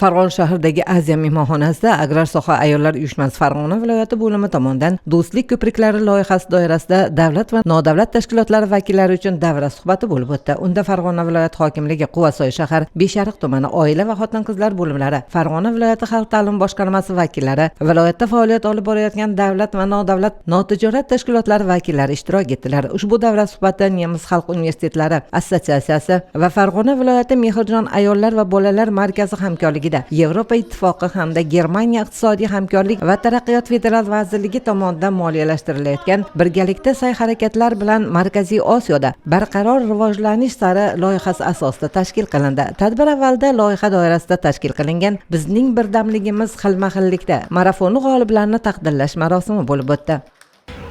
Farg'ona shahridagi Aziya mehmonxonasida Agrar soha ayollar uyushmasi Farg'ona viloyati bo'limi tomonidan "Do'stlik ko'priklari" loyihasi doirasida davlat va nodavlat tashkilotlari vakillari uchun davra suhbati bo'lib o'tdi. Unda Farg'ona viloyat hokimligi, Quvasoy shahar, Beshariq tumani oila va xotin qizlar bo'limlari, Farg'ona viloyati xalq ta'limi boshqarmasi vakillari, viloyatda faoliyat olib borayotgan davlat va nodavlat notijorat tashkilotlari vakillari ishtirok etdilar. Ushbu davra suhbati Nemis xalq universitetlari assotsiatsiyasi va Farg'ona viloyati Mehrjon ayollar va bolalar markazi hamkorligida Yevropa Ittifoqi hamda Germaniya iqtisodiy hamkorlik va taraqqiyot federal vazirligi tomonidan moliyalashtirilayotgan "Birgalikda sa'y harakatlar bilan Markaziy Osiyoda barqaror rivojlanish sari" loyihasi asosida tashkil qilindi. Tadbir avvalida loyiha doirasida tashkil qilingan "Bizning birdamligimiz xilma xillikda" marafoni g'oliblarini taqdirlash marosimi bo'lib o'tdi.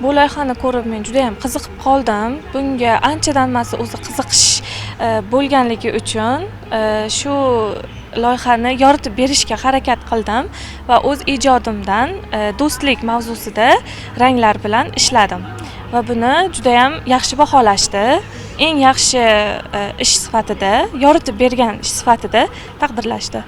Bu loyihani ko'rib, men juda yam qiziqib qoldim. Bunga anchadan emas, o'zi qiziqish bo'lganligi uchun shu loyihani yoritib berishga harakat qildim va o'z ijodimdan do'stlik mavzusida ranglar bilan ishladim va buni judayam yaxshi baholashdi. Eng yaxshi ish sifatida, yoritib bergan ish sifatida taqdirlashdi.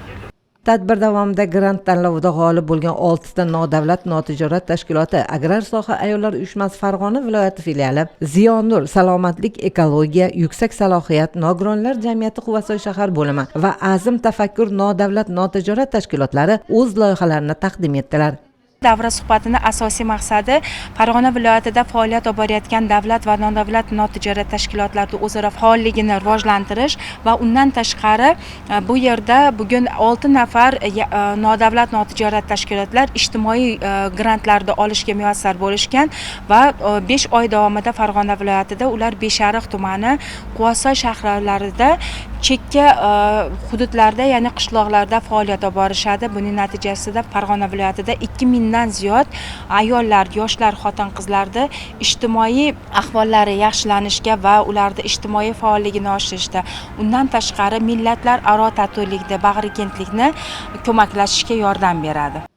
Tadbir davomida grant tanlovida g'olib bo'lgan oltita nodavlat notijorat tashkiloti: Agrar soha ayollar uyushmasi Farg'ona viloyati filiali, Ziyonur, Salomatlik, ekologiya, Yuksak salohiyat, Nogironlar jamiyati Quvasoy shahar bo'limi va Azim tafakkur nodavlat notijorat tashkilotlari o'z loyihalarini taqdim etdilar. Davra suhbatini asosiy maqsadi Farg'ona viloyatida faoliyat olib borayotgan davlat va nodavlat notijorat tashkilotlarida o'zaro faolligini rivojlantirish va undan tashqari bu yerda bugun olti nafar nodavlat notijorat tashkilotlar ijtimoiy grantlarni olishga muyassar bo'lishgan va 5 oy davomida Farg'ona viloyatida ular Beshariq tumani, Quvasoy shaharlarida, chekka hududlarda, ya'ni qishloqlarda faoliyat olib borishadi. Buning natijasida Farg'ona viloyatida 2000dan ziyod ayollar, yoshlar, xotin qizlarni ijtimoiy ahvollari yaxshilanishga va ularni ijtimoiy faolligini oshirishda, undan tashqari millatlararo tatuvlikni, bag'rikenglikni ko'maklashishga yordam beradi.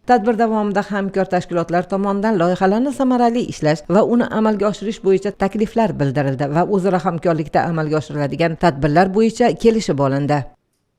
Tadbir davomida hamkor tashkilotlar tomonidan loyihalarni samarali ishlash va uni amalga oshirish bo'yicha takliflar bildirildi va o'zaro hamkorlikda amalga oshiriladigan tadbirlar bo'yicha kelishib olindi.